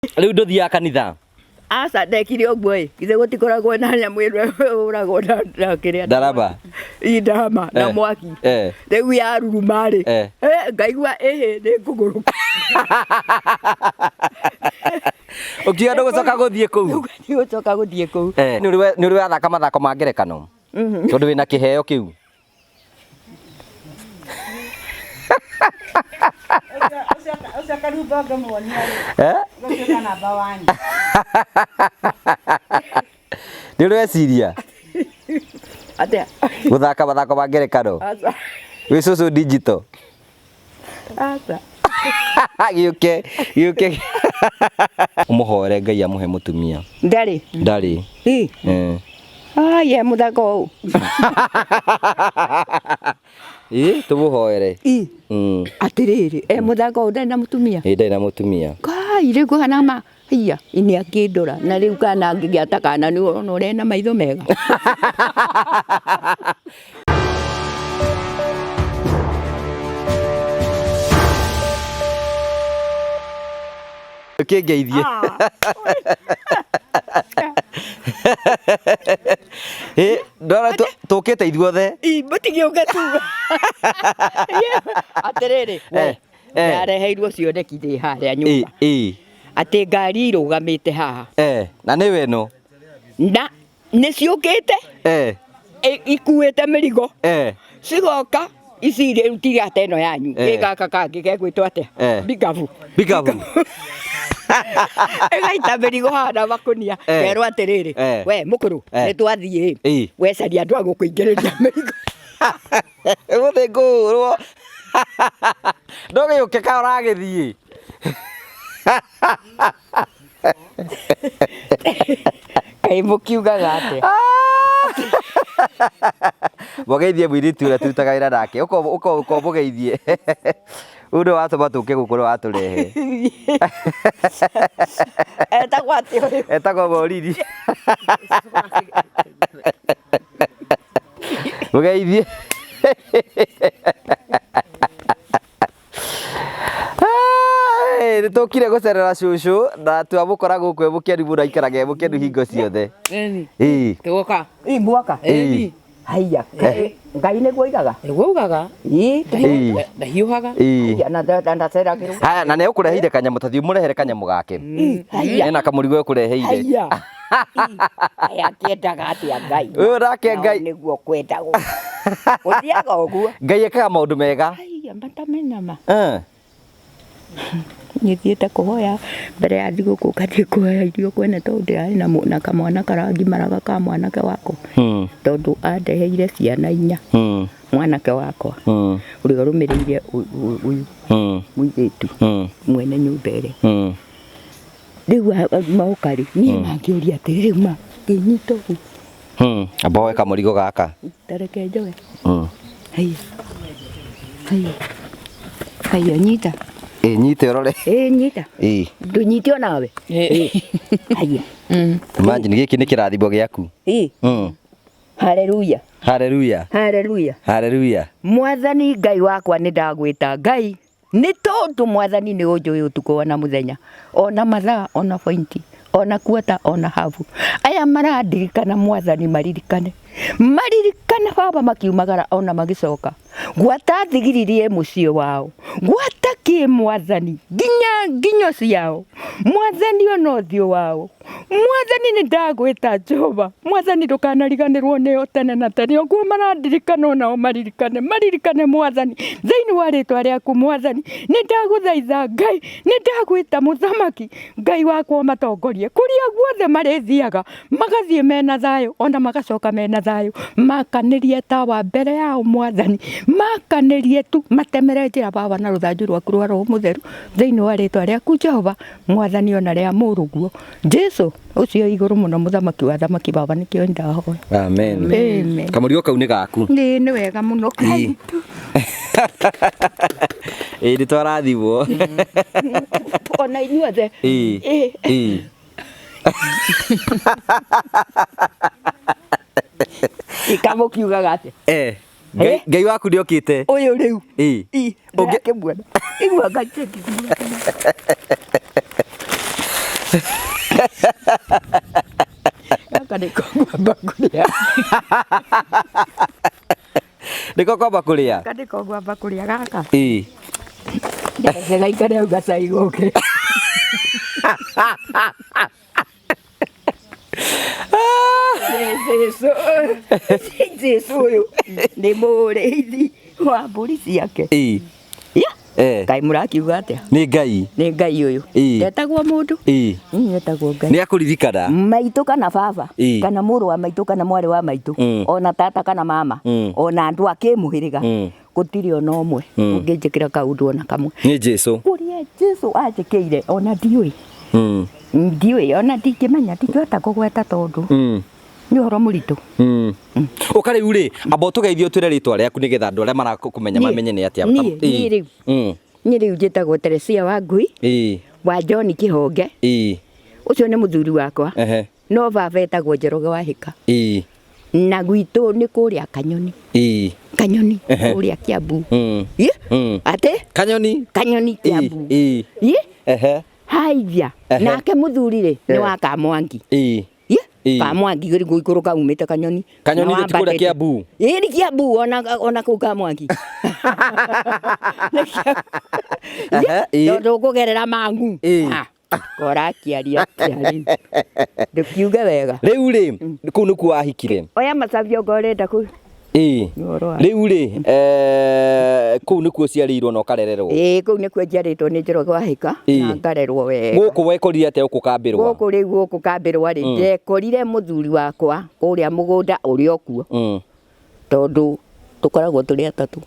Rĩu ndũthiaga kanitha? Aca ndekire ũguo ĩ, githĩ gũtikoragwo na nyamũ ĩno ĩhũragwo na kĩrĩa Ndarama. Ĩ ndarama na mwaki. Rĩu yaruruma rĩ, ngaigua ĩhĩ nĩ ngũgũrũka. Ũkiuga ndũgũcoka gũthiĩ kũu? Ndigũcoka gũthiĩ kũu. Nĩ ũrĩ wathaka mathako ma ngerekano? Tondũ wĩna kĩheo kĩu? Ũcio karumba ũngĩmuonia rĩ, Eh? ũgatuĩka namba wani. Nĩ ũreciria Atĩa? gũthaka mathako ma ngerekano Aca. wĩ cũcũ digital? Aca. Gĩũke gĩũke ũmũhoere Ngai amũhe mũtumia. Ndarĩ. Ndarĩ. Ĩ. Eh. Ai, mũthako ũũ. Ĩ tũmũhoere. Ĩ. Atĩrĩrĩ, e mũthako ũũ ndarĩ na mũtumia? Ĩ ndarĩ na mũtumia. Kai rĩu kũhana ma haiya nĩ akĩndora na rĩu kana angĩgĩa ta kana nĩ ũrona ũrĩa ena maitho mega. Ũkĩngeithie. Ĩ ndora tũkĩte ithuothe. Ĩ mũtigĩũke tu. Atĩrĩrĩ, we ndareheirwo cioneki ndĩ harĩa nyũmba. Atĩ ngari irũgamĩte haha. Na nĩwe ĩno. Na nĩ ciũkĩte ikuĩte mĩrigo. Cigoka ici rĩu tiga ta ĩno yanyu. Ĩ gaka kangĩ gegwĩtwo atĩa? Mbikabu. Mbikabu. Ĩgaita mĩrigo haha na makũnia. Kerwo atĩrĩrĩ, we mũkũrũ nĩ twathiĩ. We caria andũ a gũkũingĩrĩria mĩrigo. Ũmũthĩ ngũhũrwo. Ndũgĩũke ka ũragĩthiĩ. Kaĩ mũkiugaga atĩa? Mũgeithie mũirĩtu ũrĩa tũrutaga wĩra nake. Ũka ũka ũka ũmũgeithie. Ũyũ nĩwe watũma tũke gũkũ nĩwe watũrehe. Etagwo atĩa ũyũ? Etagwo Moriri. Mũgeithie. Nĩ tũkire gũcerera cũcũ na twamũkora gũkũ e mũkenu mũno aikaraga e mũkenu hingo ciothe. Ĩni. Tũgoka. Ĩ mwaka. Ĩni. Haiya. Ngai nĩguo oigaga. Nĩguo augaga. Ĩ. Ndahiũhaga. Haiya na ndaceragĩrwo. Haya na nĩ ũkũreheire kanyamũ ta thiĩ ũmũrehere kanyamũ gake. Haiya. Ena kamũrigo ekũreheire. Haiya. Aya akĩendaga atĩa Ngai? Ũyũ nake Ngai. Nĩguo kwendagwo. Gũthiaga ũguo. Ngai ekaga maũndũ mega. Haiya matamenama. Eh. Niĩ thiĩte kũhoya mbere ya thigũkũ ngathiĩ kũhoya irio kwene tondũ ndĩrarĩ na na kamwana karangimaraga ka mwanake wakwa. Tondũ andeheire ciana inya mwanake wakwa ũrĩa ũrũmĩrĩire ũyũ mũirĩtu mwene nyũmba ĩrĩa. Rĩu moka rĩ, niĩ mangĩũria atĩrĩ, rĩu ma ngĩnyita ũguo. Amba woe kamũrigo gaka. Ta reke njoe. Haiya. Haiya. Haiya nyita. Ĩ nyite ũrore. Ĩ nyita. Ĩ. Ndũnyite onawe. Ĩ. Haiya. Imagine gĩkĩ nĩ kĩrathimo gĩaku. Ĩ. Haleluya. Haleluya. Haleluya. Haleluya. Mwathani Ngai wakwa nĩ ndagwĩta Ngai Nĩ tondũ Mwathani nĩ ũnjũĩ ũtukũ ona mũthenya, ona mathaa, ona bointi, ona kuota, ona habu. Aya marandirikana Mwathani maririkane. Maririkane baba makiumagara ona magĩcoka. Gwata thigiriri ĩ mũciĩ wao. Gwata kĩ Mwathani nginya nginyo ciao. Mwathani ona ũthiũ wao. Mwathani nĩ ndagwĩta Jehova, Mwathani ndũkanariganĩrwo nĩo tene na tene, ũguo marandirikana onao maririkane, maririkane Mwathani, thĩinĩ wa rĩtwa rĩaku Mwathani, nĩ ndagũthaitha Ngai, nĩ ndagwĩta mũthamaki, Ngai wakwa ũmatongorie, kũrĩa guothe marĩthiaga, magathiĩ mena thayũ, ona magacoka mena thayũ, makanĩrie tawa mbere yao Mwathani, makanĩrie tu, matemere njĩra baba na rũthanju rwaku rwa Roho Mũtheru, thĩinĩ wa rĩtwa rĩaku Jehova, Mwathani ona rĩa mũrũguo Jesu ũcio igũrũ mũno mũthamaki wa athamaki baba nĩkĩo ndahoya. Amen. Amen. Kamũrigo kau nĩ gaku. Nĩ nĩ wega mũno Ngai. Ĩĩ nĩ twarathimwo. Ona inyuothe. Ĩĩ. Ĩĩ. Ĩĩ. Ikamũkiugaga atĩa? Eh. Ngai Eh? Ngai waku nĩokĩte. Ũyũ rĩu. Ĩĩ. Ĩ, Ũngĩ- ndĩrakĩmuona. Igua ngacheki. Gaka nĩko ngwamba kũrĩa. Nĩko kwamba kũrĩa. Gaka nĩko ngwamba kũrĩa gaka. Ĩĩ. Reke gaikare hau gacai goke. Jesu, Jesu ũyũ nĩ mũrĩithi wa mbũri ciake. Ĩĩ. Ya, Eh. Ngai mũrakiuga atĩa? Nĩ Ngai. Nĩ Ngai ũyũ. Ĩĩ. Ndetagwo mũndũ. Ĩĩ. Niĩ etagwo Ngai. Nĩ akũririkana. Maitũ kana baba Ĩĩ. kana mũrũ wa maitũ kana mwarĩ wa maitũ ona tata kana mama ona andũ a kĩmũhĩrĩga gũtirĩ ona ũmwe ũngĩnjĩkĩra kaũndũ ona kamwe. Nĩ Jesu. Ũrĩa Jesu anjĩkĩire ona ndiũĩ. Ndiũĩ ona ndingĩmenya, ndingĩhota kũgweta tondũ nĩ ũhoro mũritũ. Ũka rĩu rĩ, amba ũtũgeithie ũtwĩre rĩtwa rĩaku nĩgetha andũ arĩa marakũmenya Niĩ- mamenye nĩ atĩa. niĩ- niĩ rĩu. Niĩ rĩu njĩtagwo Teresia wa Ngui Ĩĩ. wa John Kĩhonge. Ĩĩ. Ũcio nĩ mũthuri wakwa. Ehe. No baba etagwo Njoroge wa Hĩka. Ĩĩ. Na gwitũ nĩ kũrĩa Kanyoni. Ĩĩ. Kanyoni Ehe. kũrĩa Kiambu. Ĩ? Atĩ? Kanyoni. Kanyoni Kiambu. Ĩĩ. Ĩ? Ehe. Haithia. Ehe. Nake mũthuri rĩ nĩ Eh. wa Kamwangi. Ĩĩ. Ĩ? Ĩĩ. Kamwangi gũikũrũka umĩte Kanyoni. Kanyoni Na rĩ ti kũrĩa wambatĩte. Kiambu? Ĩ nĩ Kiambu ona kũu Kamwangi. Nĩ Kiambu. Ehe, ĩĩ. Tondũ ũkũgerera Mang'u. Ĩĩ. Ah, Korakiaria atĩa rĩu? Ndũkiuge wega. Rĩu rĩ, kũu nĩkuo wahikire. Oya macabio okorwo ũrenda kũ. Ĩĩ. Nĩ ũhoro wa. Rĩu rĩ, kũu nĩkuo ũciarĩirwo na ũkarererwo. Ĩĩ kũu nĩkuo njiarĩtwo nĩ Njoroge wa Hĩka Ĩĩ. na ngarerwo wega. Gũkũ wekorire atĩa gũkũ kambĩrwa? Gũkũ rĩu gũkũ kambĩrwa rĩ, ndekorire mũthuri wakwa kũrĩa mũgũnda ũrĩa ũkuo tondũ tũkoragwo tũrĩ atatũ.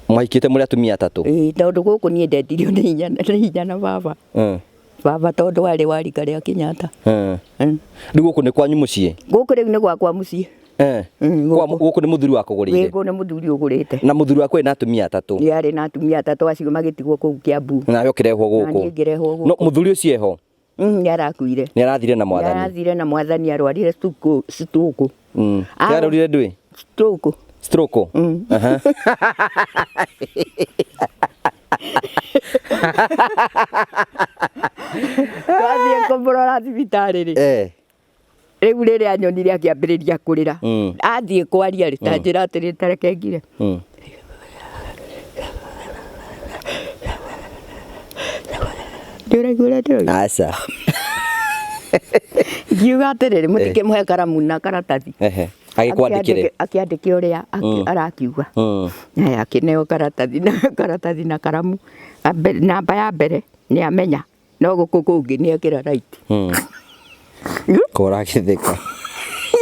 Mwahikĩte mũrĩ atumia atatũ. Ĩĩ tondũ gũkũ niĩ ndendirio nĩ hinya nĩ hinya na baba. Baba tondũ arĩ wa rika rĩa Kenyatta. Rĩu gũkũ nĩ kwanyu mũciĩ? Gũkũ rĩu nĩ gwakwa mũciĩ. Gũkũ. Gũkũ nĩ mũthuri wakũgũrĩire. Gũkũ nĩ mũthuri ũgũrĩte. Na mũthuri waku ena atumia atatũ. Nĩ arĩ na atumia atatũ acio magĩtigwo kũu Kiambu. Nawe ũkĩrehwo Na gũkũ. niĩ ngĩrehwo No gũkũ. mũthuri ũcio eho? Nĩ arakuire. Nĩ arathire na Nĩ mwathani. arathire na mwathani arwarire stroke. Nĩ arorire ndũĩ? Stroke. Stroke? Aha. Twathiĩ kũmũrora thibitarĩ rĩ. Eh. Rĩu rĩrĩa anyonire akĩambĩrĩria kũrĩra. Athiĩ kwaria rĩ, ta njĩra atĩrĩ ta reke ngire. Ndĩraigua ũrĩa ndĩroiga? Aca. Ngiuga atĩrĩrĩ, mũtikĩmũhe karamu na karatathi. Ehe. Agĩkwandĩkĩre. Akĩandĩke ũrĩa arakiuga. Aya akĩneo karatathi na karatathi na karamu. Namba ya mbere nĩ amenya no gũkũ kũngĩ nĩ ekĩra right. Koragĩtheka.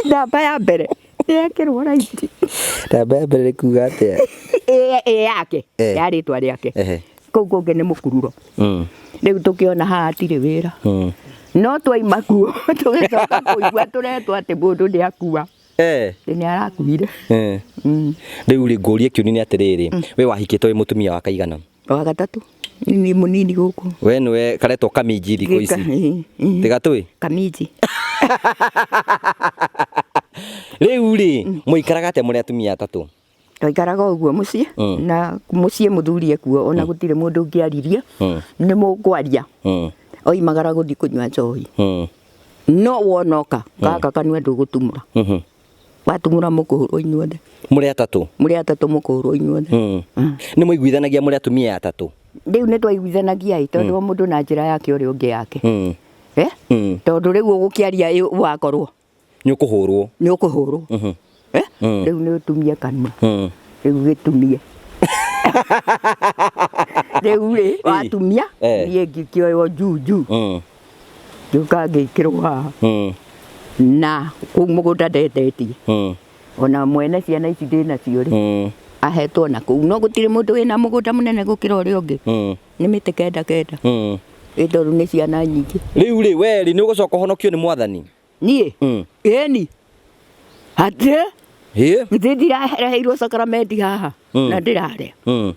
Namba ya mbere nĩ ekĩrwo right. Namba ya mbere nĩ kuga atĩa? Ĩ yake Eh. ya rĩtwa rĩake. Ehe. Kũu kũngĩ nĩ mũkururo. Rĩu tũkĩona haha hatirĩ wĩra. No twaima kuo tũgĩcoka kũigua tũretwo atĩ mũndũ nĩ akua. Eh. Nĩ arakuire. Rĩu rĩ ngũrie kĩũria nĩ atĩrĩrĩ, we wahikĩte wĩ mũtumia wa kaigana? Wa gatatũ. Ni mũnini gũkũ. We nĩwe karetwo kaminji thikũ ici. Tigatũĩ? Kaminji. Rĩu rĩ, mũikaraga atĩa mũrĩ atumia atatũ? Twaikaraga ũguo mũciĩ na mũciĩ mũthuri ekuo ona gũtirĩ mũndũ ũngĩaririe nĩ mũkwaria oimagara gũthiĩ kũnyua njohi no wonoka gaka kanua ndũgũtumũra watumũra mũkũhũrwo inyuothe. Mũrĩ atatũ? Mũrĩ atatũ mũkũhũrwo inyuothe. Nĩ mũiguithanagia mũrĩ atumia atatũ? Rĩu nĩ twaiguithanagia ĩ tondũ o mũndũ na njĩra yake ũrĩa ũngĩ yake. Eh? Tondũ rĩu ũgũkĩaria wakorwo Nĩ ũkũhũrwo. Nĩ ũkũhũrwo. Eh? Rĩu nĩ ũtumie kanua. Rĩu gĩtumie. Rĩu rĩ watumia niĩ ngĩkĩoywo juu juu. Ngĩũka ngĩkĩrwo haha. Na kũu mũgũnda ndendetie. Ona mwene ciana ici ndĩnacio rĩ ahetwo na kũu no gũtirĩ mũndũ wĩna mũgũnda mũnene gũkĩra ũrĩa ũngĩ. Nĩ mĩtĩ kenda kenda. Ĩ tondũ nĩ ciana nyingĩ. Rĩu rĩ we rĩ nĩ ũgũcoka ũhonokio nĩ mwathani? Niĩ? Ĩni. Atĩ? Ĩ? Githĩ ndiraheirwo sakramenti haha na ndĩrarĩa.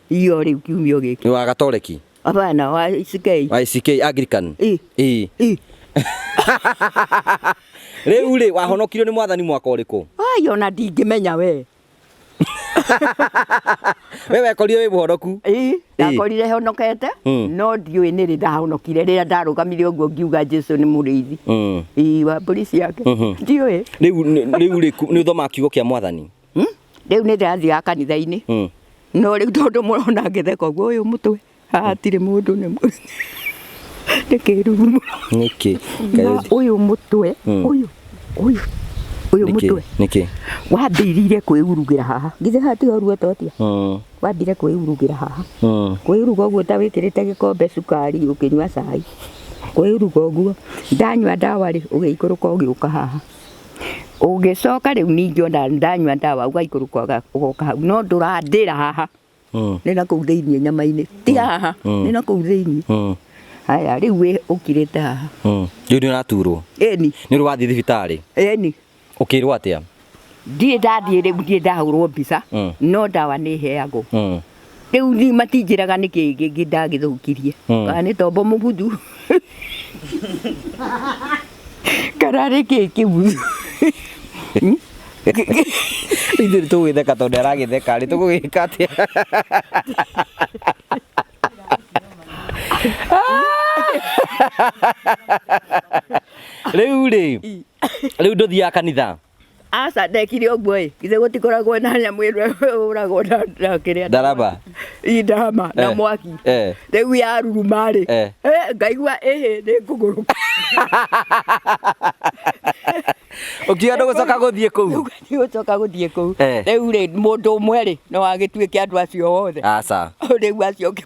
Iyo rĩu kiumia gĩkĩ. Nĩ wa Gatoreki? Hapana, wa ICK. Wa ICK Anglican? Ĩ. Ĩ. Ĩ. Rĩu rĩ wahonokirio nĩ mwathani mwaka ũrĩkũ? Ai ona ndingĩmenya we. We wekorire wĩ mũhonoku. Ĩĩ, ndakorire honokete no ndiũĩ nĩ rĩ ndahonokire rĩrĩa ndarũgamire ũguo ngiuga Jesu nĩ mũrĩithi. Ĩĩ, wa mbũri ciake. Ndiũĩ. Rĩu rĩu rĩ nĩ ũthomaga kiugo kĩa mwathani? Rĩu nĩ ndĩrathiaga kanitha-inĩ. No rĩu tondũ mũrona ngĩtheka ũguo ũyũ mũtwe haha hatirĩ mũndũ nĩ nĩ kĩrurumo. Nĩkĩ? Na ũyũ mũtwe ũyũ ũyũ ũyũ mũtwe Nĩkĩ? wambĩrĩirie kwĩurugĩra haha githĩ haha tiho ruototia wambire kwĩurugĩra haha kwĩuruga ũguo ta wĩkĩrĩte gĩkombe cukari ũkĩnyua cai kwĩuruga ũguo ndanyua ndawa rĩ ũgĩikũrũka ũgĩũka haha ũgĩcoka rĩu ningĩ ona ndanyua ndawa ũgaikũrũka ũgoka hau no ndũrandĩra haha nĩ na kũu thĩinĩ nyama-inĩ ti haha nĩ na kũu thĩinĩ haya rĩu wĩ ũkirĩte haha. Rĩu nĩ ũraturwo? Ĩni. Nĩ ũrĩ wathiĩ thibitarĩ? Ĩni. Ũkĩrwo atĩa? Ndirĩ ndathiĩ rĩu ndirĩ ndahũrwo mbica no ndawa nĩ heagwo. Rĩu niĩ matinjĩraga nĩkĩ kĩngĩ ndagĩthũkirie kana nĩ tombo mũbuthu kana nĩ kĩ kĩu. Ithuĩ nĩ tũgũgĩtheka tondũ aragĩtheka rĩ tũgũgĩka atĩa? Rĩu rĩ rĩu ndũthiaga kanitha? Aca ndekire ũguo ĩ githĩ gũtikoragwo na nyamũ ĩno ĩhũragwo na kĩrĩa Ndarama. Ĩ, ndarama na mwaki. Rĩu yaruruma rĩ ngaigua ĩhĩ nĩ ngũgũrũka. Ũkiuga ndũgũcoka gũthiĩ kũu? Ndigũcoka gũthiĩ kũu. Rĩu rĩ mũndũ ũmwe rĩ no agĩtuĩke andũ acio othe. Aca. Rĩu acio ũngĩ.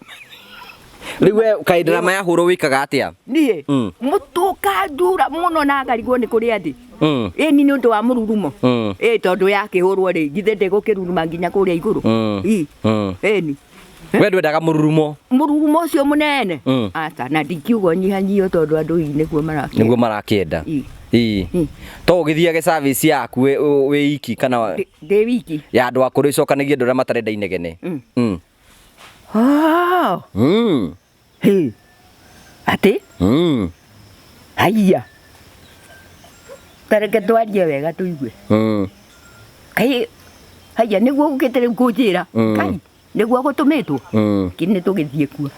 Rĩu we kaĩ ndarama yahũrwo wĩkaga atĩa? Niĩ mũtwe ũkandura mũno na ngarigwo nĩ kũrĩa ndĩ. Ĩni nĩ ũndũ wa mũrurumo. Ĩ tondũ yakĩhũrwo rĩ githĩ ndĩgũkĩruruma nginya kũrĩa igũrũ. Ĩ. Ĩni. We ndwendaga mũrurumo? Mũrurumo ũcio mũnene. Aca na ndingiuga ũnyihanyihio tondũ andũ hihi nĩguo marakĩenda. Nĩguo marakĩenda. Ĩ. To ũgĩthiage service yaku wĩ iki kana ndĩ wiki. Ya andũ akũrũ ĩcokanagie andũ arĩa matarenda inegene. Hĩ. Atĩ? Haiya. Ta reke twarie wega tũigue. Kaĩ haiya nĩguo ũkĩte rĩu kũnjĩra. Kai nĩguo gũtũmĩtwo. Kĩ nĩ tũgĩthiĩ kuo.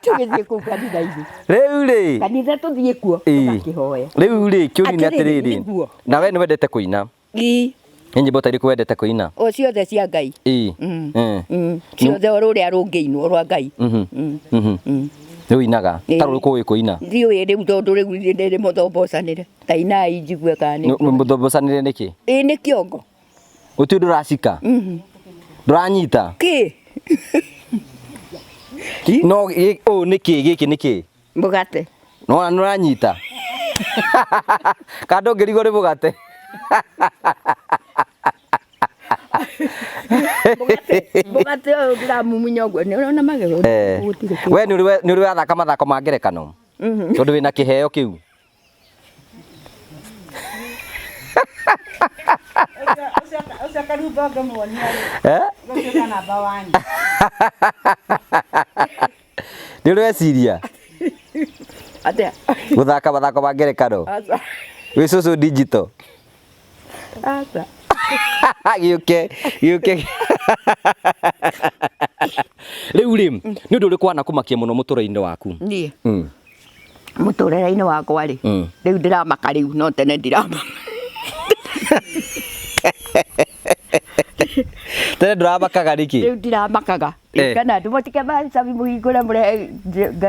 Tũgĩthiĩ kũu kanitha-inĩ. Rĩu rĩ. Kanitha tũthiĩ kuo tũgakĩhoya. Rĩu rĩ kĩũria nĩ Atĩrĩrĩ, atĩrĩrĩ. nĩguo. Na we nĩ wendete kũina? Ĩ. Nĩ nyĩmbo ta irĩkũ wendete kũina? O ciothe cia Ngai. Ĩ. Ciothe o rũrĩa rũngĩinwo rwa Ngai. Nĩ ũinaga? Ta rũrĩkũ ũĩ kũina? Ndiũĩ rĩu tondũ rĩu nĩ mũthombocanĩre. Ta inai njigue kana nĩ. Mũthombocanĩre nĩkĩ? Ĩ nĩ kĩongo. Gũtirĩ ndũracika? Ndũranyita? Kĩ? No ũũ nĩ kĩ gĩkĩ nĩ kĩ? Mũgate. Nĩwona nĩ ũranyita? Kana ndũngĩrigwo nĩ mũgate? Mũgate ũyũ ndĩramumunya ũguo nĩ ũrona magego gũtirĩ kĩndũ. We nĩ ũrĩ wathaka mathako ma ngerekano? Tondũ wĩna kĩheo kĩu. Ũcio karumbo ngĩmuonia rĩ. Gũtuĩka namba one. Nĩ ũreciria? Atĩa? Gũthaka mathako ma ngerekano? Aca. Wĩ cũcũ digital? Aca. Gĩũke, gĩũke. Rĩu rĩ, nĩ ũndũ ũrĩkũ wanakũmakia mũno mũtũrĩre-inĩ waku? Niĩ? Mũtũrĩre-inĩ wakwa rĩ, rĩu ndĩramaka rĩu no tene ndiramaka. Tene ndũramakaga nĩkĩ? Rĩu ndiramakaga. Kana andũ mũtike macabi mũhingũre mũrehe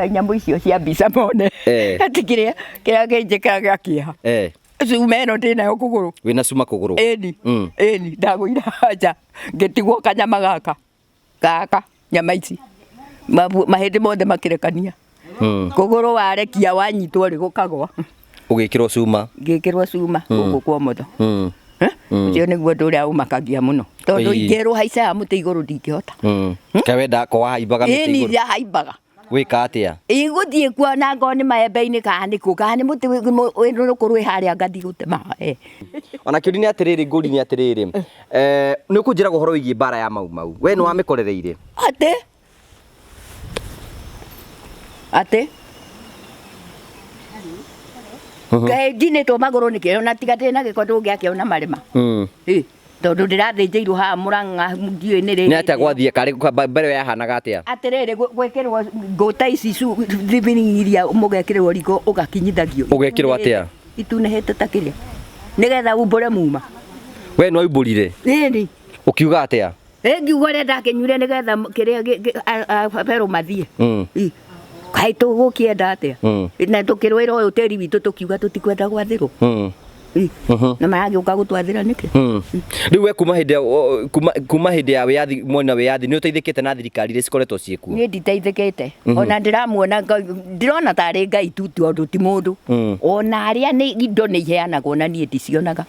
nyamũ icio cia mbica mone. Atĩ kĩrĩa kĩrĩa kĩnjĩkaga gĩa kĩeha. Cuma ĩno ndĩnayo kũgũrũ. Wĩna cuma kũgũrũ? Ĩni. Ĩni ndagũire nja ngĩtigwo kanyama gaka. Gaka nyama ici. Mahĩndĩ mothe makĩrekania. Kũgũrũ warekia wanyitwo rĩ gũkagwa. Ũgĩkĩrwo cuma? Ngĩkĩrwo cuma gũkũ kwa ũmotho. Ũcio nĩguo ũndũ ũrĩa ũmakagia mũno. Tondũ ingĩrwo haicaga mũtĩ igũrũ ndingĩhota. Kaĩ wenda ko wahaimbaga mĩtĩ Ĩni igũrũ? ndiahaimbaga. Wĩka atĩa? Igũthiĩ kuo na ngorwo nĩ maembe-inĩ kana nĩ kũ kana nĩ mũtĩ wĩ rũkũ rwĩ harĩa ngathiĩ gũtema. Ona kĩũria nĩ atĩrĩrĩ, ngũri nĩ atĩrĩrĩ. Nĩ ũkũnjĩraga ũhoro wĩgiĩ mbara ya Mau Mau. We nĩ wamĩkorereire? Atĩ? Atĩ? Kaĩ ndinĩtwo magũrũ nĩkĩ ona tiga ndĩ na gĩko ndũngĩakĩona marema. Ĩ, tondũ ndĩrathĩnjĩirwo haha Mũrang'a ndiũĩ nĩ rĩ. Nĩ atĩa gwathiĩ karĩ mbere yahanaga atĩa? Atĩrĩrĩ, gwĩkĩrwo ngũta ici thibini iria mũgekĩrĩrwo riko ũgakinyithagio. Ũgekĩrwo atĩa? Itunĩhĩte ta kĩrĩa. Nĩgetha umbũre muma. We nĩ waumbũrire? Ĩni. Ũkiuga atĩa? Ngiuga ũrĩa ndakĩnyuire nĩgetha kĩrĩa berũ mathiĩ. Kaĩ tũgũkĩenda atĩa? Na tũkĩrũĩra ũyũ tĩri witũ tũkiuga tũtikwenda gwathĩrwo. Na maragĩũka gũtwathĩra nĩkĩ? Rĩu we kuma hĩndĩ kuma hĩndĩ ya wĩyathi mwena wĩyathi nĩ ũteithĩkĩte na thirikari iria cikoretwo ciĩkuo? Niĩ nditeithĩkĩte. Ona ndĩramuona ndĩrona tarĩ Ngai tu tondũ ti mũndũ. Ona arĩa nĩ indo nĩ iheanagwo na niĩ ndicionaga.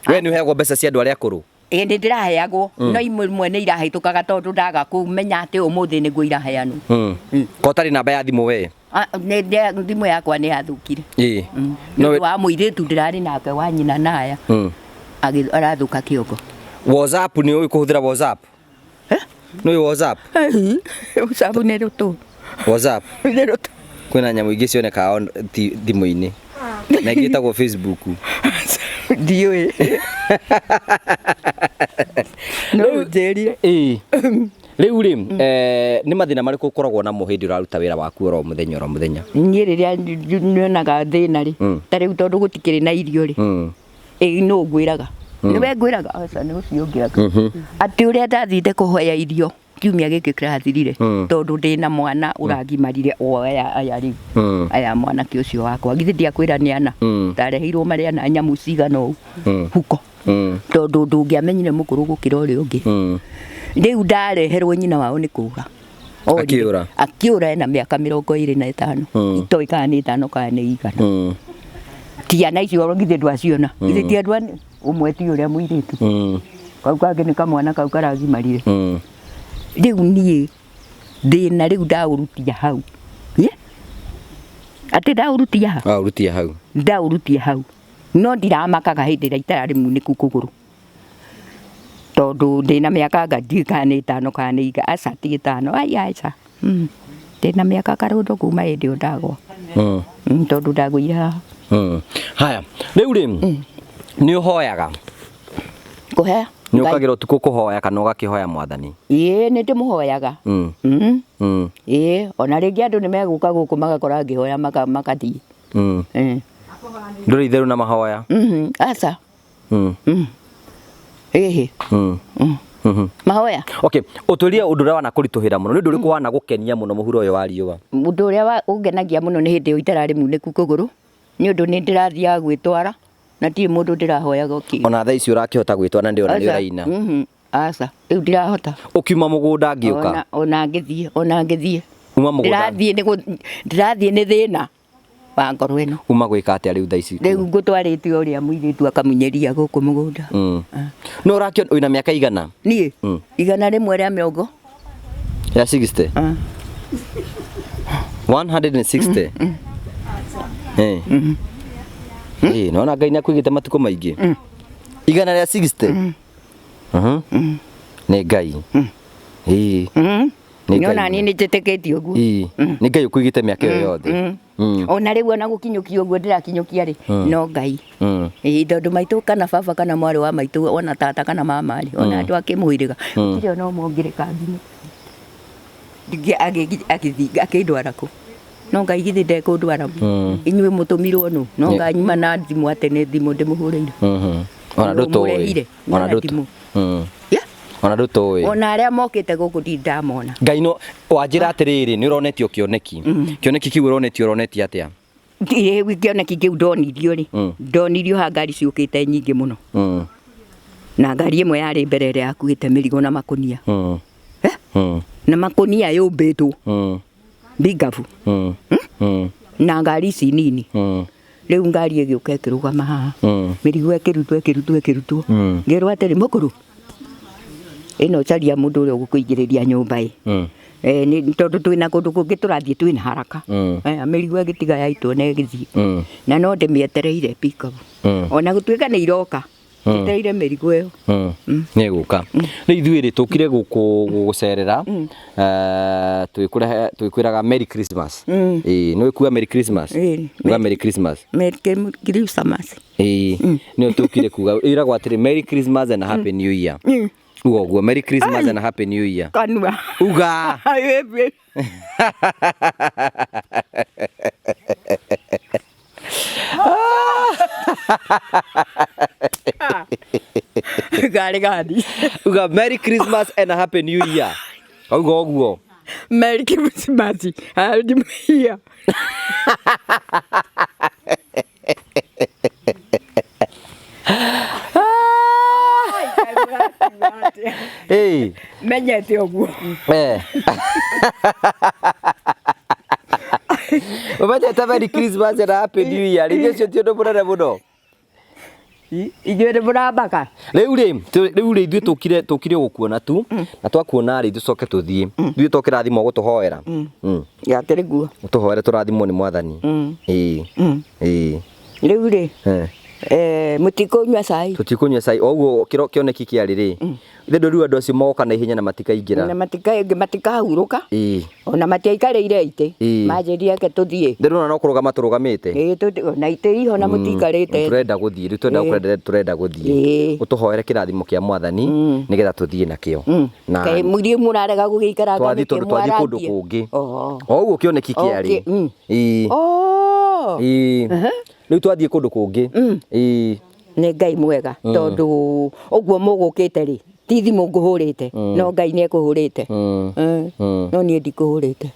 We nĩ ũheagwo mbeca cia andũ arĩa akũrũ? Ĩĩ nĩ ndĩraheagwo no imwe nĩ irahĩtũkaga tondũ ndaga kũmenya atĩ ũmũthĩ nĩguo iraheanwo. Ko ũtarĩ namba ya thimũ we? Thimũ yakwa nĩ yathũkire. Ĩĩ. Nĩ ũndũ wa mũirĩtu ndĩrarĩ nake wa nyina na aya arathũka kĩongo. WhatsApp nĩ ũĩ kũhũthĩra WhatsApp? Nĩ ũĩ WhatsApp? WhatsApp nĩ rũtũ. WhatsApp? Nĩ rũtũ. Kwĩna nyamũ ingĩ cionekaga thimũ-inĩ na ingĩ ĩtagwo Facebook. Ndiũĩ. No ũnjĩrire. Ĩĩ. Rĩu rĩ, nĩ mathĩna marĩkũ ũkoragwo namo hĩndĩ ũraruta wĩra waku oro mũthenya oro mũthenya? Niĩ rĩrĩa nyonaga thĩna rĩ, ta rĩu tondũ gũtikĩrĩ na irio rĩ, ĩĩ nũ ngwĩraga? Nĩwe ngwĩraga? Aca nĩ ũcio ũngĩ anga. Atĩ ũrĩa ndathire kũhoya irio kiumia gĩkĩ kĩrathirire, tondũ ndĩna mwana ũragimarire o aya aya rĩu. Aya mwanake ũcio wakwa. Githĩ ndiakwĩra nĩ ana? Ndareheirwo marĩ ana nyamũ cigana ũũ. Huko. Tondũ ndũngĩamenyire mũkũrũ gũkĩra ũrĩa ũngĩ. Rĩu ndareherwo nyina wao nĩ kũra. Akĩũra. Akĩũra ena mĩaka 25. Itoĩ kana nĩ 5 kana nĩ 100. Tiana icio githĩ ndwaciona. Githĩ ti andũ ũmwe ti ũrĩa mũirĩtu. Kau kangĩ nĩ kamwana kau karagimarire. Rĩu niĩ thĩna rĩu ndaũrutia hau. Atĩ ndaũrutia ha? Waũrutia hau. Ndaũrutia hau. No ndiramakaga hĩndĩ ĩrĩa itararĩ munĩku kũgũrũ. Tondũ ndĩna mĩaka anga ndiũĩ kana nĩ 5 kana nĩ 4. Aca ti 5. Ai aca. Ndĩna mĩaka karũndo kuma hĩndĩ ĩyo ndagwa. Tondũ ndagũire haha. Haya, rĩu rĩ, nĩ ũhoyaga? Kũhoya? Nĩ ũkagĩra ũtukũ kũhoya kana ũgakĩhoya mwathani? Ĩĩ nĩ ndĩmũhoyaga. Ĩĩ, ona rĩngĩ andũ nĩ megũka gũkũ magakora ngĩhoya makathiĩ. Ndũrĩ itherũ na mahoya? Aca. Ĩhĩ. Mahoya? Okay, ũtwĩrie ũndũ ũrĩa wanakũritũhĩra mũno. Nĩ ũndũ ũrĩkũ wanagũkenia mũno mũhuro ũyũ wa riũa? Ũndũ ũrĩa ũngenagia mũno nĩ hĩndĩ ĩyo itararĩ munĩku kũgũrũ. Nĩ ũndũ nĩ ndĩrathiaga gwĩtwara na ndirĩ mũndũ ndĩrahoyaga ũkĩ. Ona thaa ici ũrakĩhota gwĩtwara na ndĩrona nĩ ũraina. Aca, rĩu ndirahota. Ũkiuma mũgũnda ngĩũka? Ona ngĩthiĩ, ona ngĩthiĩ. Uma mũgũnda. Ndĩrathiĩ nĩ thĩna wa ngoro ĩno. Uma gwĩka atĩa rĩu thaa ici? Rĩu ngũtwarĩte ũrĩa mũirĩtu akamunyeria gũkũ mũgũnda. No ũrakĩona wĩna mĩaka igana? Niĩ? 120. Ya 60? 160? Ĩĩ, nĩwona Ngai nĩakũigĩte matukũ maingĩ. 160? Nĩ Ngai. Ĩĩ. Nĩ Ngai. Nĩona niĩ nĩnjĩtĩkĩtie ũguo. Ĩĩ. Nĩ Ngai ũkũigĩte mĩaka ĩyo yothe. Ona rĩu ona gũkinyũkia ũguo ndĩrakinyũkia rĩ, no Ngai. Ĩĩ, tondũ maitũ kana baba kana mwarĩ wa maitũ ona tata kana mama rĩ, ona andũ a kĩmũhĩrĩga, gũtirĩ ona ũmwe ũngĩreka nginye. Agĩthiĩ akĩndwara kũ? No Ngai githĩ ndekũndwara. Inyuĩ mũtũmirwo nũ? No nganyuma na thimũ atĩ nĩ thimũ ndĩmũhũrĩire. Ona ndũtũĩ. Mũrehire, Ona na ndũtũ- thimũ. Yeah. Ona ndũtũĩ. Ona arĩa mokĩte gũkũ ndirĩ ndamona. Ngai no wanjĩra atĩrĩrĩ, nĩ ũronetio kĩoneki. Kĩoneki kĩu ũronetio ũronetie atĩa? Kĩoneki kĩu ndonirio rĩ, ndonirio ha ngari ciũkĩte nyingĩ mũno. Na ngari ĩmwe yarĩ mbere ĩrĩa yakuĩte mĩrigo na makũnia. Na makũnia yũmbĩtwo. Mbingabu. Na ngari ici nini. Rĩu ngari ĩgĩũka ĩkĩrũgama haha. Mĩrigo ĩkĩrutwo ĩkĩrutwo ĩkĩrutwo. Ngĩrwo atĩrĩ, mũkũrũ, ĩno caria mũndũ ũrĩa ũgũkũingĩrĩria nyũmba ĩ. Nĩ tondũ twĩna kũndũ kũngĩ tũrathiĩ twĩna haraka. Mĩrigo ĩgĩtiga yaitwo na ĩgĩthiĩ. Na no ndĩmĩetereire pickup. Ona gũtuĩka nĩ iroka. Njetereire mĩrigo ĩyo. Nĩ gũka rĩu ithuĩ rĩ tũkire gũkũ gũgũcerera, twĩkwĩraga Merry Christmas. Ĩĩ, nĩ kuga Merry Christmas? Ĩĩ. Uga Merry Christmas. Merry Christmas. Ĩĩ, nĩyo tũkire kuga, ĩragwo atĩrĩ, Merry Christmas and Happy New Year. Uga ũguo, Merry Christmas and Happy New Year. Kanua. Uga. Ĩĩ. Gari gani. Uga Merry Christmas and a Happy New Year. Uga ũguo. Merry Christmas. Happy New Year. Ĩĩ. Menyete ũguo. Eh. Ũmenyete Merry Christmas and a Happy New Year. Rĩngĩ ũcio ti ũndũ mũnene mũno. Inyuĩ nĩ mũrambaka. Rĩu rĩ ithuĩ tũkire gũkuona tu, na twakuona rĩ, tũcoke tũthiĩ. Ithuĩ tũkĩrathimwo gũtũhoera. Gakĩrĩ guo. Tũhoere tũrathimwo nĩ Mwathani. Ĩĩ. Ĩĩ. Rĩu rĩ, Eh. Mũtikũnyua cai? Tũtikũnyua cai. O ũguo kĩro kĩoneki kĩarĩ rĩ. Ithe rĩu andũ acio moka na ihenya na matikaingĩra. Na matikahurũka. Ĩĩ. Ona matiaikarĩire itĩ. Ĩĩ. Manjĩrire reke tũthiĩ. Ndĩrona no kũrũgama tũrũgamĩte. Ĩĩ, ona itĩ iho na mũtiikarĩte. Tũrenda gũthiĩ rĩu, tũrenda gũthiĩ. Ũtũhoere kĩrathimo kĩa Mwathani nĩgetha tũthiĩ nakĩo. Na Kaĩ mũthiĩ mũrarega gũgĩikaranga twathiĩ nĩkĩ tondũ twathiĩ kũndũ mwarangie? kũngĩ. Oho. O ũguo kĩoneki kĩarĩ. Okay, mm. Ĩĩ. Oh. Ĩĩ. Rĩu twathiĩ kũndũ kũngĩ. Ĩĩ. Nĩ Ngai mwega, tondũ ũguo mũgũkĩte rĩ, ti thimũ ngũhũrĩte, no Ngai nĩ ekũhũrĩte. No niĩ ndikũhũrĩte.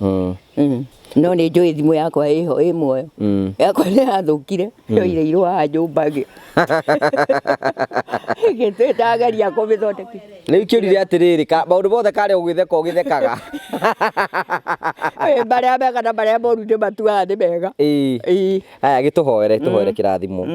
No nĩ njũĩ thimũ yakwa ĩho ĩ muoyo. Yakwa nĩ yathũkire, yoirĩirwo haha nyũmba ngĩtuĩka ndageria kũmĩthondeka. Rĩu kĩũrire atĩrĩrĩ, maũndũ mothe karĩ ũgĩtheka ũgĩthekaga. Ĩ, marĩa mega na marĩa moru nĩ matuaga nĩ mega. Ĩĩ. Ĩĩ. Aya, gĩtũhoere, tũhoere kĩrathimo.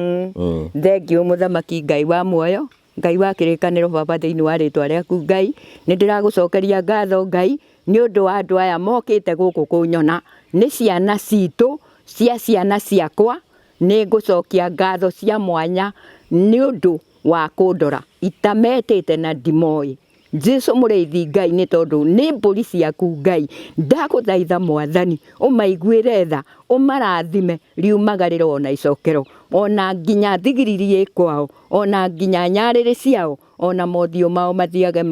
Thengiũ mũthamaki Ngai wa muoyo, Ngai wa kĩrĩkanĩro, Baba, thĩinĩ wa rĩtwa rĩaku Ngai, nĩ ndĩragũcokeria ngatho Ngai nĩ ũndũ wa andũ aya mokĩte gũkũ kũnyona. Nĩ ciana citũ, cia ciana ciakwa, nĩ ngũcokia ngatho cia mwanya nĩ ũndũ wa kũndora itametĩte na ndimoĩ. Jesu mũrĩithi Ngai, nĩ tondũ nĩ mbũri ciaku Ngai, ndagũthaitha Mwathani ũmaiguĩre tha, ũmarathime riumagarĩro ona icokero, ona nginya thigiriri ĩ kwao, ona nginya nyarĩrĩ ciao, ona mothiũ mao mathiage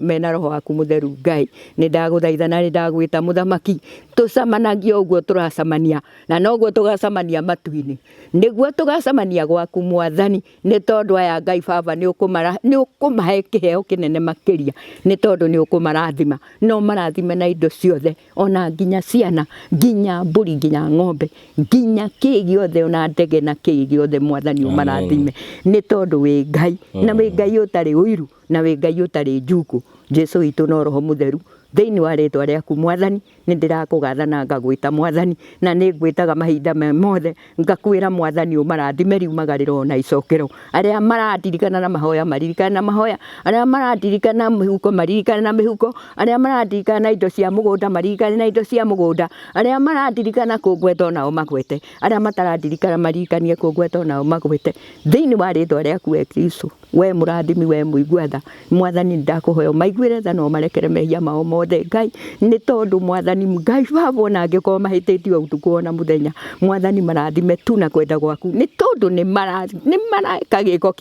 mena roho waku mũtheru Ngai. Nĩ ndagũthaitha na nĩ ndagwĩta mũthamaki, tũcemanagie ũguo tũracemania, na noguo tũgacemania matu-inĩ, nĩguo tũgacemania gwaku Mwathani, nĩ tondũ aya Ngai Baba nĩ ũkũmahe kĩheo kĩnene makĩria, nĩ tondũ nĩ ũkũmarathima, no marathime na indo ciothe, ona nginya ciana, nginya mbũri, nginya ng'ombe, nginya kĩ gĩothe, ona ndege na kĩ gĩothe Mwathani ũmarathime, nĩ tondũ wĩ Ngai, na wĩ Ngai ũtarĩ ũiru, na wĩ Ngai ũtarĩ njuku. Jesu witũ no roho mũtheru, thĩinĩ wa rĩtwa rĩaku Mwathani nĩ ndĩrakũgatha na ngagwĩta Mwathani, na nĩ ngwĩtaga mahinda mothe, ngakwĩra Mwathani ũmarathime riumagarĩro ona icokero. Arĩa marandirikana na mahoya maririkane na mahoya, arĩa marandirikana na mĩhuko maririkane na mĩhuko, arĩa marandirikana na indo cia mũgũnda maririkane na indo cia mũgũnda, arĩa marandirikana kũngweta onao magwete, arĩa matarandirikana maririkanie kũngweta onao magwete, thĩinĩ wa rĩtwa rĩaku we Kristo, we mũrathimi, we mũigua tha Mwathani, ndakũhoya ũmaiguĩre tha na ũmarekere mehia mao mothe Ngai, nĩ tondũ Mwathani Ngai Baba, ona angĩkorwo mahĩtĩtie ũtukũ ona mũthenya, Mwathani marathime tu na kwenda gwaku, nĩ tondũ nĩ mareka gĩko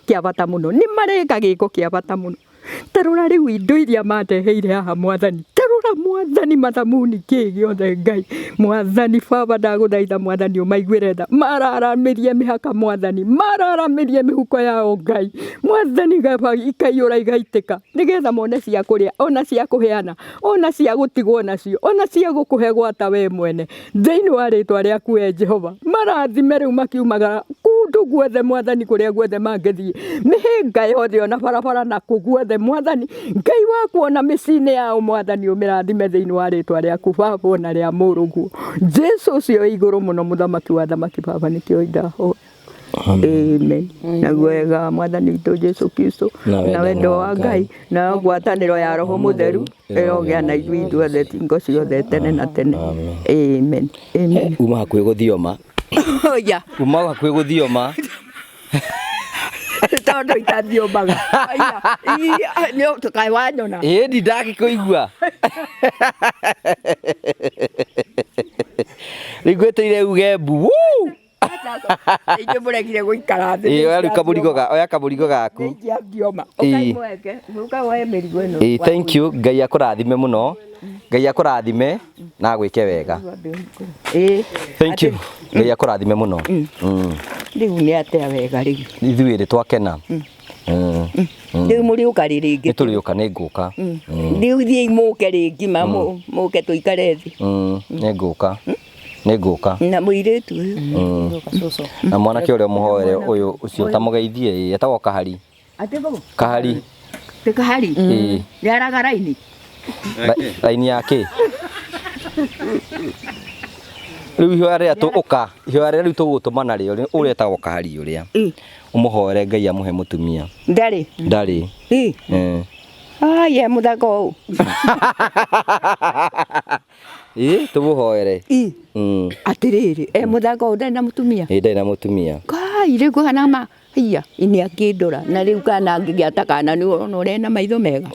kĩa bata mũno, nĩ mareka gĩko kĩa bata mũno. Tarora rĩu indo iria mandeheire haha Mwathani, tarora Mwathani mathamuni kĩ gĩothe Ngai. Mwathani Baba, ndagũthaitha Mwathani ũmaiguĩre tha, mararamĩrie mĩhaka Mwathani, mararamĩrie mĩhuko yao Ngai Mwathani, ikaiyũra igaitĩka, nĩgetha mone cia kũrĩa, ona cia kũheana, ona cia gũtigwo nacio, ona cia gũkũhe gwata we mwene, thĩinĩ wa rĩtwa rĩaku we Jehova. Marathime rĩu makiumagara kũndũ guothe Mwathani, kũrĩa guothe mangĩthiĩ, mĩhĩnga yothe ona barabara na kũ guothe Mwathani Ngai waku, ona mĩciĩ-inĩ yao Mwathani ũmĩrathime thĩinĩ wa rĩtwa rĩaku Baba, ona rĩa mũrũguo Jesu ũcio wĩ igũrũ mũno, mũthamaki wa thamaki. Baba, nĩkĩo ndahoya. Amen. Naguo wega wa Mwathani witũ Jesu Kristo, na wendo wa Ngai, na ngwatanĩro ya Roho Mũtheru ĩrogĩa na ithuĩ ithuothe tingo ciothe tene na tene. Amen. Amen. Uma hakuhĩ gũthioma. Oya. Uma hakuhĩ gũthioma. Tondũ itathiũmaga. Aya, nĩ kaĩ wanyona. Ĩĩ ndi ndagĩkũigua. Rĩu ngwĩtĩire uge mbu. Wuu! Ingĩ mũregire gũikara thĩ. Ĩĩ oya rĩu kamũrigo ga oya kamũrigo gaku. Nĩingĩathioma. Ĩĩ. Ũkai mweke, ũka woe mĩrigo ĩno. Ĩĩ thank you. Ngai akũrathime mũno. Ngai akũrathime na agwĩke wega. Ĩĩ. Thank you. Ngai akũrathime mũno. Rĩu nĩ atĩa wega rĩu. Ithuĩ rĩ twakena. Rĩu mũrĩũka rĩ rĩngĩ. Nĩ tũrĩũka nĩ ngũka. Rĩu thiĩi mũke rĩngĩ ma mũke tũikare thĩ. Nĩ ngũka. Nĩ ngũka. Na mũirĩtu ũyũ. Na mwanake ũrĩa mũhoere ũyũ ũcio tamũgeithie ĩĩ etagwo Kahari. Atĩ bau? Kahari. Ti Kahari? Ĩĩ. Nĩ araga raini? Raini ya kĩ? Rĩu ihoya rĩrĩa tũ ũka ihoya rĩrĩa rĩu tũgũgũtũma narĩo ũrĩa etagwo Kahari ũrĩa. Ũmũhoere Ngai amũhe mũtumia. Ndarĩ? Ndarĩ. Ĩĩ. Ai, e mũthaka ũũ. Ĩĩ tũmũhoere. Ĩĩ. Atĩrĩrĩ, e mũthaka ũũ ndarĩ na mũtumia? Ĩĩ ndarĩ na mũtumia. Kai rĩu kũhana ma hiya ini akĩndora na rĩu kana angĩgĩa ta kana nĩ ũrona ũrĩa ena maitho mega.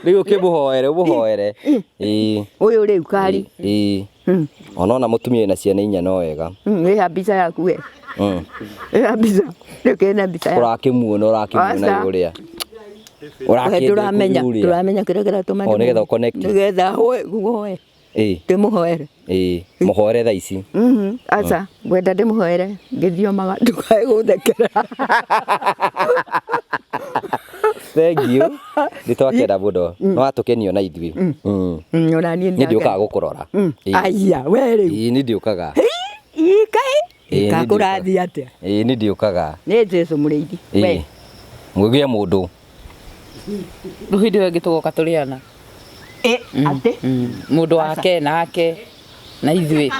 Rĩu ũkĩmũhoere ũmũhoere. Ĩĩ. Ũyũ rĩu Kahari. Ĩĩ. Ona mũtumia wĩna ciana inya no wega. Ĩha mbica yaku we. Ĩha mbica. Reke mbica yaku. Ũrakĩmuona ũrakĩmuona Aca. ũrĩa. We ndũramenya ndũramenya kĩrĩa kĩratũma O, nĩgetha ũconnect. nĩgetha hoe ngũhoe Ĩĩ. ndĩmũhoere. Ĩĩ mũhoere thaa ici. Aca ngwenda ndĩmũhoere ngĩthiomaga ndũkae gũthekera. Thank you. Nĩ twakena mũno. Nĩ watũkenio na ithuĩ. Ona niĩ Nĩ ndiũkaga gũkũrora. Aya we rĩu. Ĩĩ nĩ ndiũkaga. Ĩ kaĩ Ĩĩ, nĩ kakũrathiĩ atĩa? Ĩĩ nĩ ndiũkaga. Nĩ Jesũ mũrĩithi. Ĩĩ. Mũgĩe mũndũ. Rĩu hĩndĩ ĩyo ĩngĩ tũgoka tũrĩ ana. Atĩ? Mũndũ wake nake na ithuĩ.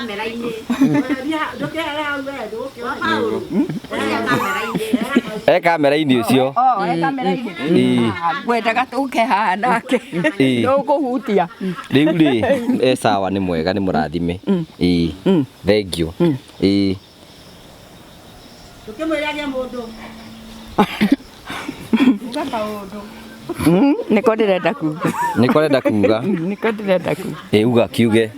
E kamera-inĩ ũcio. Oh, e kamera-inĩ. Ĩĩ. Ngwendaga tũke haha nake. Ĩĩ. Ndũkũhutia. Rĩu rĩ e sawa nĩ mwega nĩ mũrathime. Ĩĩ. Thank you. Ĩĩ. Ndũkĩmwĩre agĩe mũndũ. Uga kaũndũ. Nĩko ndĩrenda kuga. Nĩko ũrenda kuga. Nĩko ndĩrenda kuga. Ĩĩ uga kiuge.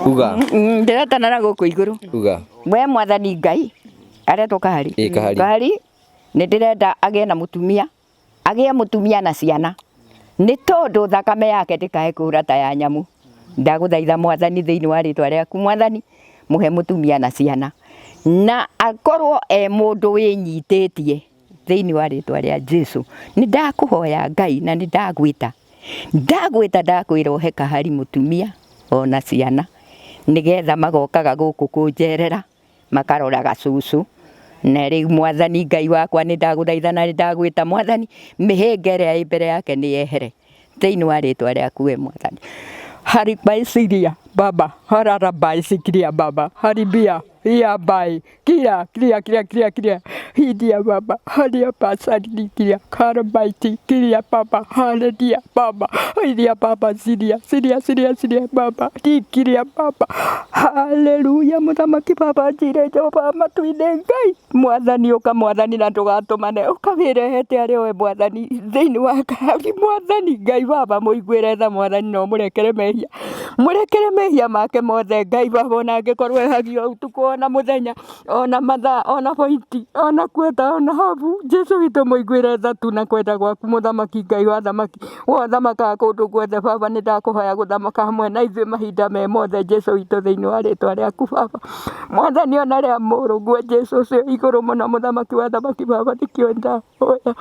Uga. Ndĩretana na gũkũ igũrũ. Uga. We mwathani Ngai aretwo Kahari. Ĩĩ Kahari. Kahari nĩ ndĩrenda agĩe na mũtumia. Agĩe mũtumia na ciana. Nĩ tondũ thakame yake ndĩkae kũũra ta ya nyamũ. Ndagũthaitha mwathani thĩinĩ wa rĩtwa rĩaku mwathani mũhe mũtumia na ciana. Na akorwo e mũndũ wĩnyitĩtie thĩinĩ wa rĩtwa rĩa Jesũ. Nĩ ndakũhoya Ngai na nĩ ndagwĩta. Ndagwĩta ndakwĩra ũhe Kahari mũtumia ona ciana nĩgetha magokaga gũkũ kũnjerera makaroraga cũcũ. Na rĩu mwathani Ngai wakwa nĩ ndagũthaitha na nĩ ndagwĩta mwathani mĩhĩnga ĩrĩa ĩ mbere yake nĩ yehere thĩinĩ wa rĩtwa rĩaku we mwathani. Hari baisiria baba harara baisikiria baba haribia ia bai kira kira kira kira kira hidia baba haria pasari kira karabaiti kira baba haledia baba hidia baba siria siria siria siria baba kiria baba haleluya muthamaki baba njire Jehova matu-inĩ Ngai mwathani ũka mwathani na ndũgatũmane ũkawĩrehete arĩ we mwathani thĩinĩ wa Kahari mwathani Ngai baba mũiguĩre tha mwathani na ũmũrekere mehia mũrekere mehia make mothe Ngai baba ona angĩkorwo ehagio ũtukũ ona mũthenya ona mathaa ona bointi ona kwenda ona habu Jesũ witũ mũiguĩre tha tu na kwenda gwaku mũthamaki Ngai wa thamaki wothamakaga kũndũ guothe baba nĩ ndakũhoya gũthamaka hamwe na ithuĩ mahinda me mothe Jesũ witũ thĩinĩ wa rĩtwa rĩaku baba mwathani ona rĩa mũrũguo Jesũ ũcio igũrũ mũno mũthamaki wa thamaki baba nĩkĩo ndahoya.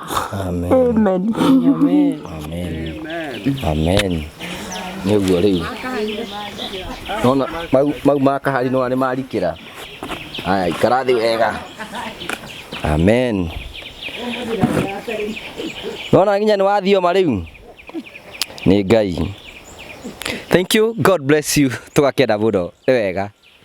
Amen. Amen. Amen. Amen. Amen. Nĩ ũguo rĩu. Nona mau ma Kahari nona nĩ marikĩra. Aya ikara thĩ wega. Amen. Nona nginya nĩ wathioma rĩu. Nĩ Ngai. Thank you. God bless you. Tũgakena mũno. Nĩ wega.